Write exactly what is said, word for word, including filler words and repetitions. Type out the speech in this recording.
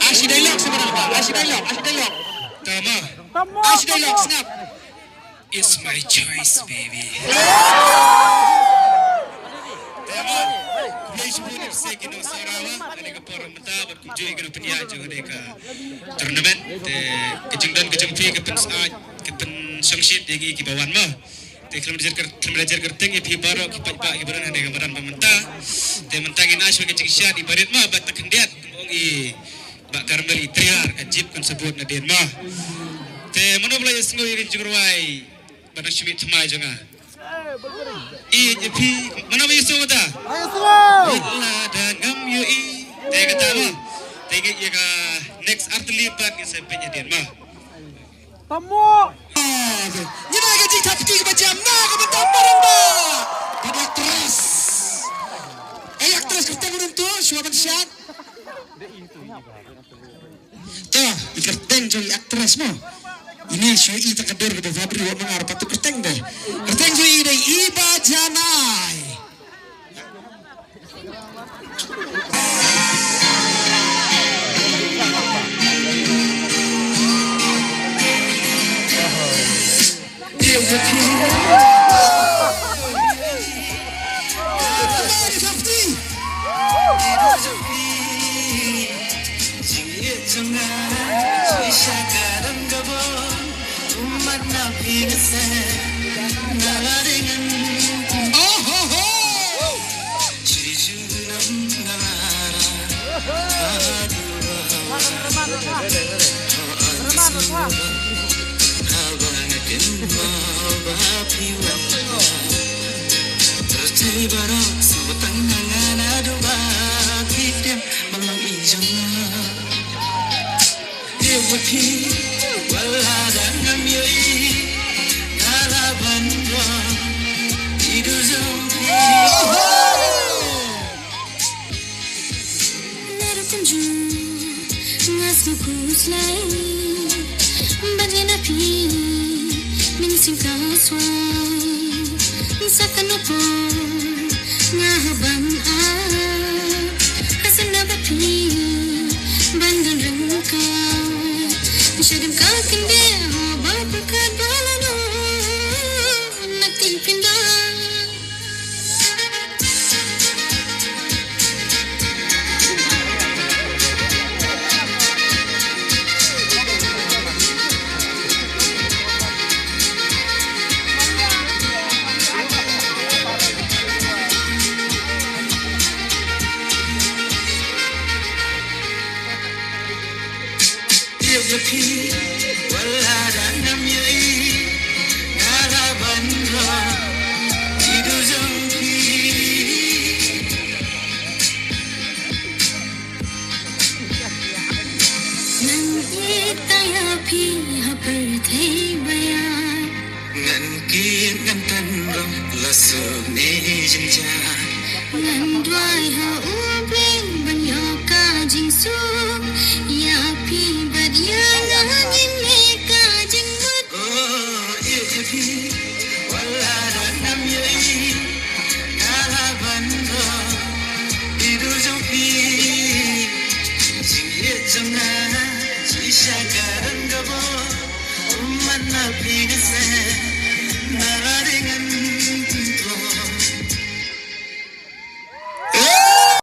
Ashi dialogue sa ba dang ba. Ashi dialogue, ashi dialogue. Tama. Ashi dialogue, sngap. It's my choice, baby. Tama. Khublei shibun ïa ki nongïalam ha kane ka por mynta bad kumjuh ïa ka pynïaid jong kane ka tournament. Te ka jingdon ka jong phi ka pynsngew, ka pynshongshit ïa ngi kiba wan mo. Te khlem da jer kyrteng, khlem da jer kyrteng ïa phi baroh ki paidbah kiba don ha kane ka madan ba mynta. Te mynta ngin ai shuwa ka jingshad i barit mo bad ta khyndiat. Ong i Bah Karmel i triar ka jip kan sabut nadien mo. Te mano ba la ïasngew ïa ka jingrwai ba nang shim i thymmai jong nga. I ïa phi mano ba ïasngew ta? Lada ngam ïohi. Te kata mo. Te ngi ïa ka next artylli pat ngin sa peit hadien mo. Tamo. Ngi na ka jingthap kti kaba jam na ka bynta Maryngba. Bad i actress. Ei actress kyrteng u nong to shuwa ban shad. To, i kyrteng jong i actress mo. Ini shu i ta ka dur kaba Fabri wa mangar patu kyrteng de. Kyrteng jong i de Iba Janai. Nga ruh kumjuh nga sngewkhuslai ban ïa na phi mynsiem ka swai. Sa kano por nga hap ban ap hasan na ba phi ban don ryngkat. Shadem ka kynde ha ba pyrkhat ba la no na ti pynda. Ngan ïeit ïa phi ha pyrthei ba ïaid. Ngan kit ngan tan rong la suk ne jingjia. Ngan duwai ha u